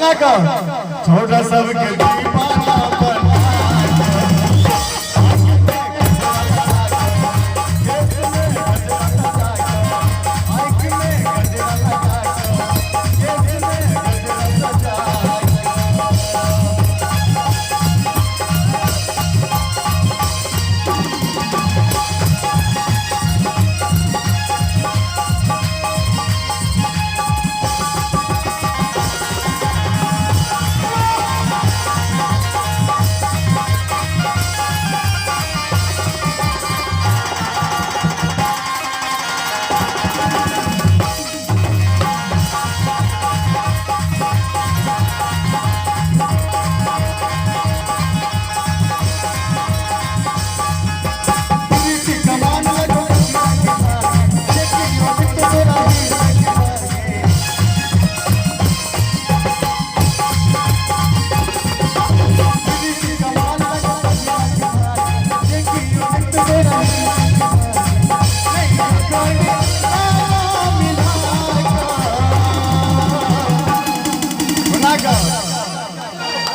बना कऽ छोड़ा सबके दीवाना बना।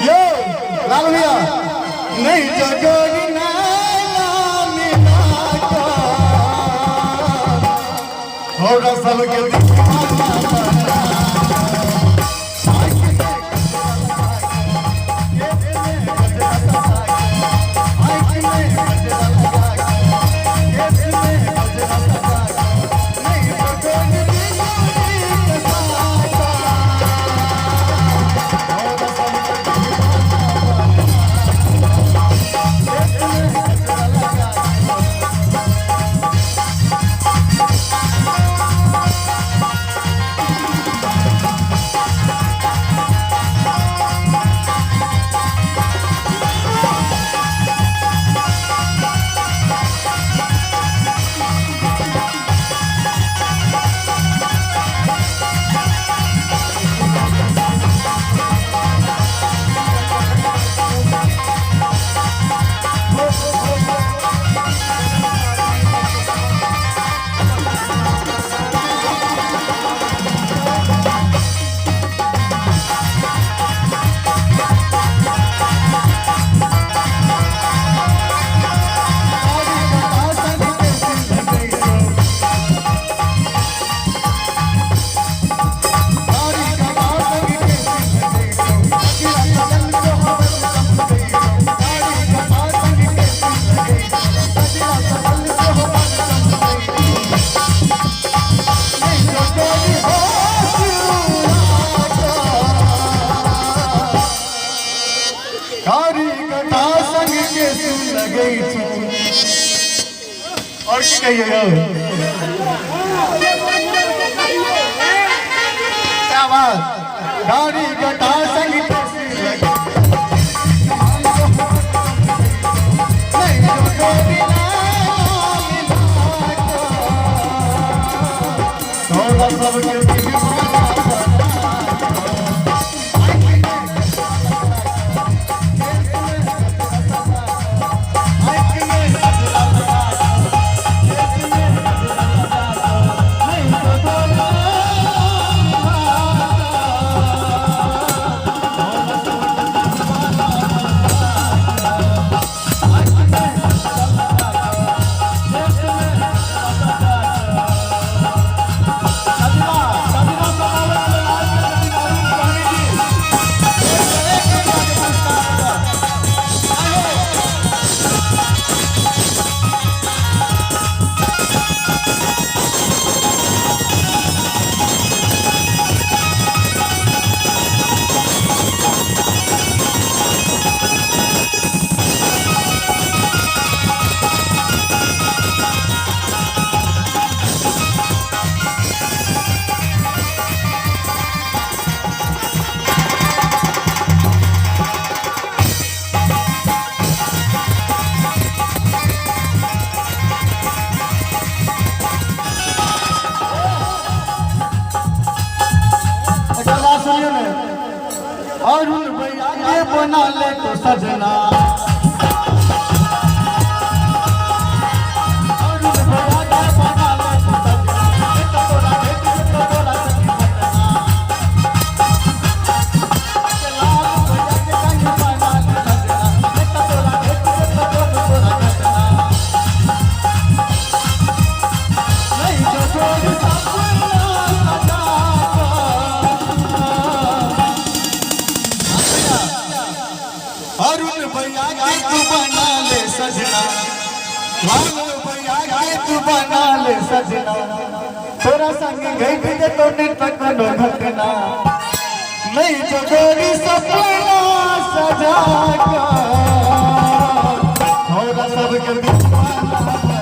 यो लाल भैया नहीं जगोगी नैना मिला का थोड़ा सबके दीवाना बना। और की कहिए यौ? क्या बात गाड़ी कटा संग कैसी लगे। नहीं तो थोड़ा सबके दीवाना बना। एकर बाद सुनियो ने, अरुण भैया के बना ले तो सजना, अरुण भैया के बना ले तो सजना, एक तोरा भेट एक तोरा सखी बतना। लाल भैया के तू बना ले सजना, तोरा संग घट जतो ने कोनो घटना। नहीं जोगोरी सपना सजा का, थोड़ा सबके दीवाना।